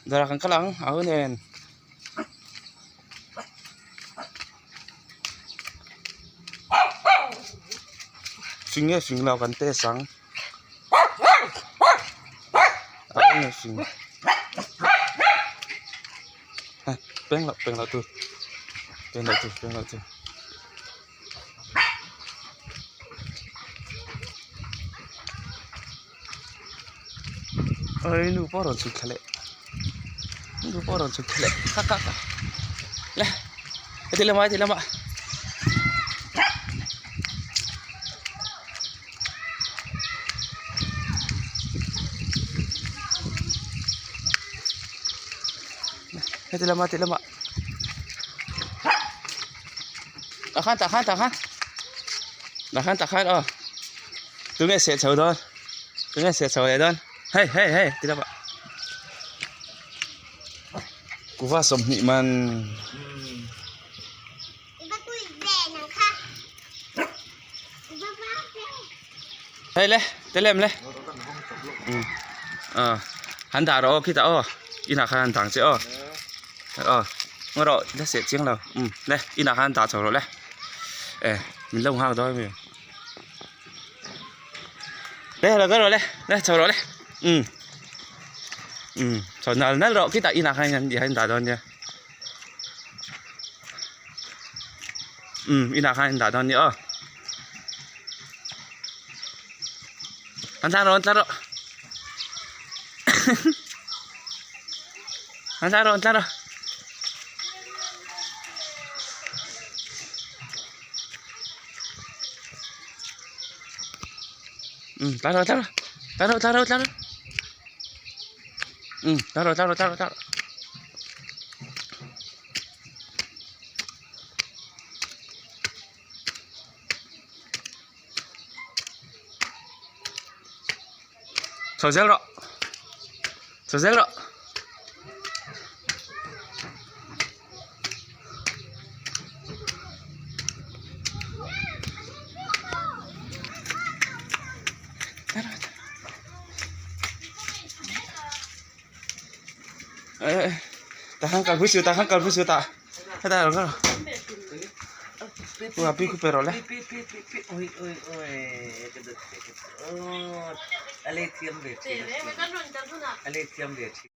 Dawrah kan kal ang a hu nen. Fing nge fing lo kan test ang. A hu nge fing. Peng loh peng loh tur peng loh tur peng loh tur. Oi nu pawh a rawn chhuk thla leh nu pawh a rawn chhuk thla leh kha kha kha le heti lamah heti lamah heti lamah heti lamah. Tah khan tah khan tah khan tah khan tah khan aw tunge seh chho dawn tunge seh chho leh dawn hei hei hei ti lama kuva 20 man hei le te lem le han dah rawh aw khitah aw inah khan han dang che aw aw ngaw rawh la seh chiang lo um le inah khan dah chho rawh le e min lo nghak dawn ami le lo kal rawh le le chho rawh le um um chho nal nal rawh khitah inah khan han dah dawn nia um inah khan an dah dawn nia aw an tlan rawh an tlan rawh an tlan rawh an tlan rawh um tlan rawh tlan rawh tlan rawh tlan rawh tlan rawh um tlan rawh tlan rawh tlan rawh tlan rawh. Chho zel rawh chho zel rawh. Tah khan kalpui suh tah khan kalpui suh tah hetah lo kal rawh pi khu pe rawh le.